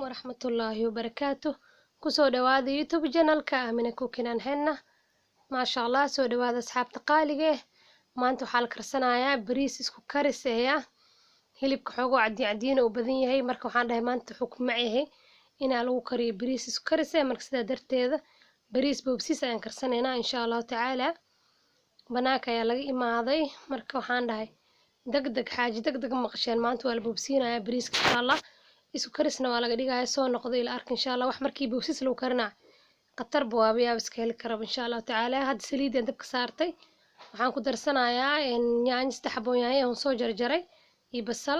Waraxmatullaahi wabarakaatuh. Kusoo dhawaada YouTube channelka Amina Cooking and Henna. Maasha Allah, soo dhawaada asxaabta qaaliga eh. Maanta waxaa la karsanayaa bariis isku karis eh. Hilibka xoogo cadiin cadiin u badan yahay, marka waxaan dhahay maanta wuxuu ku macayahay inaa lagu kariyo bariis isku karis eh. Marka sidaa darteeda bariis boobsiis ayaan karsanaynaa insha Allahu tacaala. Banaanka ayaa laga imaaday, marka waxaan dhahay degdeg xaaji degdeg maqasheen, maanta waa la boobsiinayaa bariiska insha Allah. Isku karisna waa laga dhigayaa, soo noqdo ila arka insha Allah. Wax markii boobsiis lagu karinaa khatar buu yaab iska heli karaba insha Allahu tacaala. Hadda saliidan dabka saartay, waxaan ku darsanayaa yaanyo, 3 xabo yaanyo oon soo jarjaray iyo basal.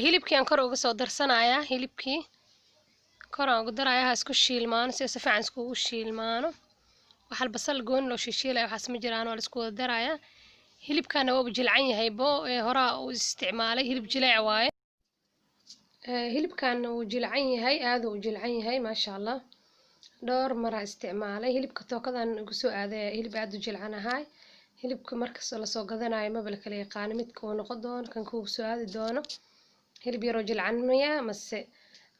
Hilibkii aan kor uga soo darsanayaa, hilibkii kor aan uga darayaa, ha isku shiilmaano si si fiican iskugu shiilmaano. Waxa basal gooni loo shiishiilaya waxaas ma jiraan, waa la isku wada darayaa. Hilibkana waa jilcan yahay bo horaa uu isticmaalay, hilib jileec waaye. Hilibkana wuu jilcan yahay, aad uu jilcan yahay maasha Allah. Dhowr mar isticmaalay hilibka, tookadan igu soo aaday hilib aad u jilcan ahay. Hilibka markasta la soo gadanayo maba la kala yaqaano midka uu noqon doono, kan kugu soo aadi doono hilib yaroo jilcan miya mase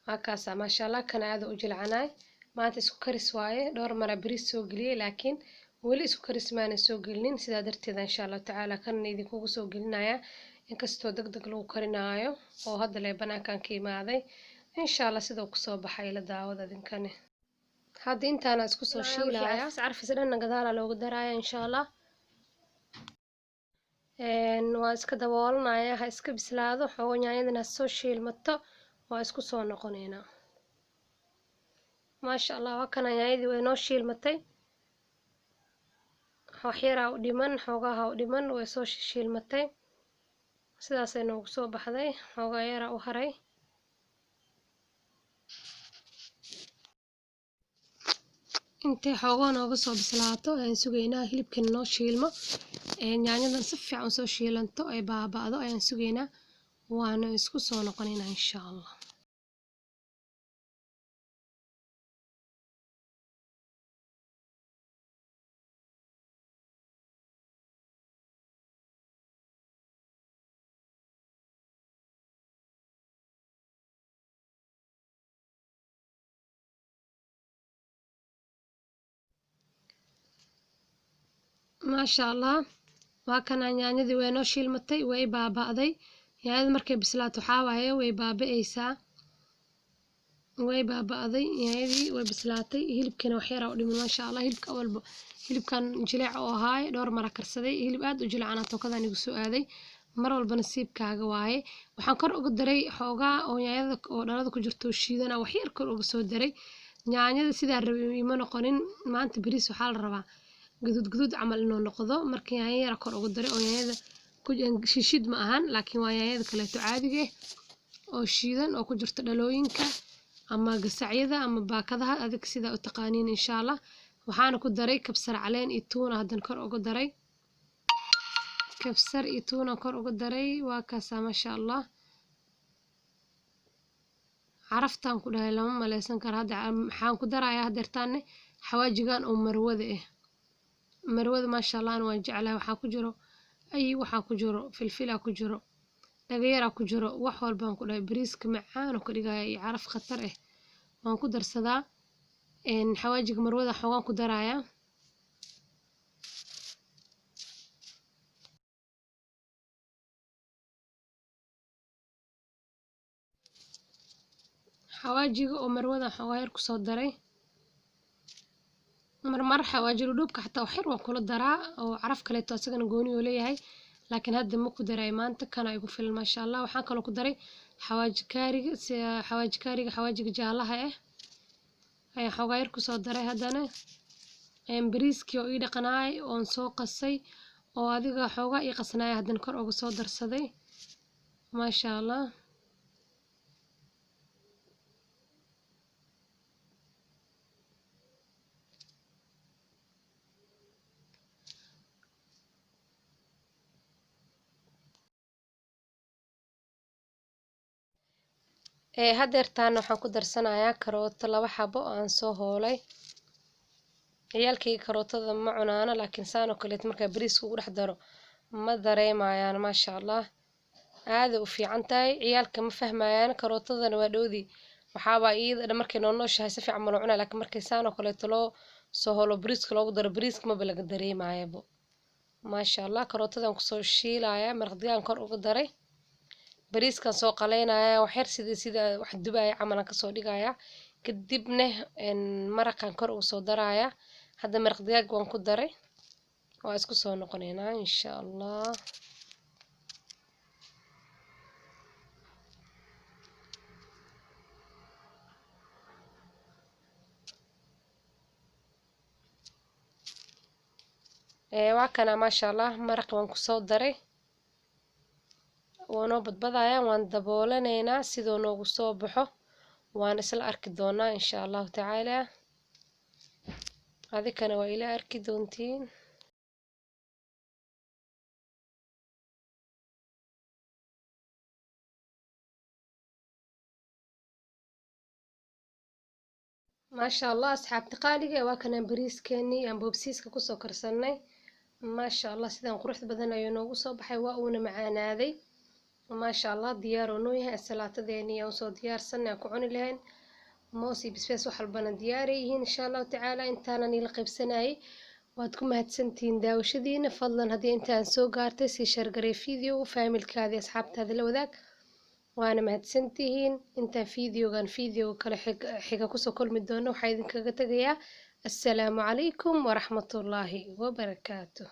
waa kaasa. Maasha Allah, kan aad u jilcanaay. Maanta isku karis waaye, dhowr mar bariis soo geliyay laakiin weli isku karis maana soo gelinin. Sidaa darteeda insha Allahu tacaala kan idinkugu soo gelinaya, inkastoo degdeg lagu karinaayo oo hadda lee banaankan ka imaaday. Insha Allah sidoo kusoo baxay la daawada idinkane. Hadda intaana isku soo shiilaya, carfis dhanna gadaala loogu daraaya insha Allah. Waa iska daboolanaya, ha iska bislaado xoogo, yaanyadana ha soo shiilmato, waa isku soo noqonaynaa maasha Allah. Waa kana yaanyadii way noo shiilmatay, wax yaraa u dhiman, xoogaha u dhiman, way soo shiilmatay, sidaasay noogu soo baxday, xoogaa yaraa u haray. Intay xoogaa nooga soo bislaato ayaan sugaynaa, hilibkana noo shiilmo, yaanyadan si fiican soo shiilanto ay baaba'do ayaan sugaynaa, waana isku soo noqonaynaa insha Allah. Maasha Allah, waa kana yaanyadii way noo shiilmatay, way baaba'day. Yaanyada markay bislaato waxaa waaye way baaba'aysaa, way baaba'day yaanyadii, way bislaatay. Hilibkina wax yaraa u dhiman maasha Allah. Hilibka awalba hilibkan jileec oo ahaay, dhowr mara karsaday, hilib aad u jilcanaa tookadan igu soo aaday. Mar walba nasiibkaaga waaye. Waxaan kor uga daray xoogaa oo yaanyada oo dhalada ku jirto shiidana, wax yar kor uga soo daray. Yaanyada sidaa rabay ima noqonin maanta, bariis waxaa la rabaa guduud guduud camal inuu noqdo. Marka yaanyo yara kor uga daray oo yaanyada shiishid ma ahan, laakiin waa yaanyada kaleeto caadiga ah oo shiidan oo ku jirto dhalooyinka ama gasacyada ama baakadaha, adig sidaa u taqaaniin insha Allah. Waxaana ku daray kabsar caleen iyo tuuna, haddana kor uga daray kabsar iyo tuuna kor uga daray. Waa kaasaa maasha Allah, caraftaan ku dhahay lama maleysan karo. Hadda maxaan ku darayaa hadeertaanne xawaajigan oo marwada ah. Marwada maasha Allah waan jeclahay, waxaa ku jiro ay, waxaa ku jiro filfilaa ku jiro, dhagayaraa ku jiro, wax walbaan ku dhahay bariiska macaan oo ka dhigaya iyo caraf khatar ah waan ku darsadaa. Xawaajiga marwada xoogaan ku darayaa. Xawaajiga oo marwada xoogaa yar kusoo daray. Marmar xawaaji dhudhuubka xataa wax yar waan kula daraa oo caraf kaleeto asagana gooni uu leeyahay, laakiin hadda ma ku daray maanta, kana igu filan maasha Allah. Waxaan kaloo ku daray xawaaji kaariga, si xawaaji kaariga xawaajiga jaalaha ah ayaan xoogaa yar kusoo daray. Haddana bariiskii oo ii dhaqanaay oon soo qasay oo adiga xoogaa ii qasnaaya haddana kor uga soo darsaday maasha Allah. Hadeertaan waxaan ku darsanayaa karooto 2 xabo oo aan soo hoolay. Ciyaalkayga karootada ma cunaano, laakiin saan oo kaleeto markaa bariiska ugu dhex daro ma dareemayaan maasha Allah. Aaday u fiican tahay, ciyaalka ma fahmayaan. Karootadana waa dhowdii, waxaabaa iyada dhan markay noolnooshahay si fiican ma loo cunaya, laakiin markay saan oo kaleeto loo soo holo bariiska loogu daro, bariiska maba laga dareemayabo. Maasha Allah, karootadan kusoo shiilaya, maraq digaag kor uga daray, bariiskan soo qaleynaya wax yar, sida wax dubaya camal aan kasoo dhigaya, kadibna maraqan kor ugu soo daraya. Hadda maraq digaag waan ku daray, waa isku soo noqoneynaa insha Allah. Waa kana maasha Allah, maraq waan kusoo daray, waa noo badbadaya, waan daboolanaynaa siduu noogu soo baxo, waan isla arki doonaa insha Allahu tacaala. Adikana waa ila arki doontiin. Maasha Allah, asxaabta qaaliga, waa kanaan bariiskeenii aan boobsiiska kusoo karsanay. Maasha Allah, sidaan quruxda badan ayuu noogu soo baxay, waa uuna macaanaaday. Maasha Allah, diyaar oo noo yahay. Salaatadeenii aan soo diyaarsanay aan ku cuni lahayn, moos iyo basbaas wax walbana diyaaray yihiin insha Allahu tacaala. Intaanan ila qaybsanayay, waad ku mahadsantihiin daawashadiina. Fadlan haddii intaan soo gaartay, sii share garee video, faamilkaada iyo asxaabtaada la wadaag, waana mahadsantihiin. Intaan videogan video kale xiga kusoo kulmi doono, waxaa idinkaga tegayaa assalaamu calaykum waraxmatullaahi wabarakaatuh.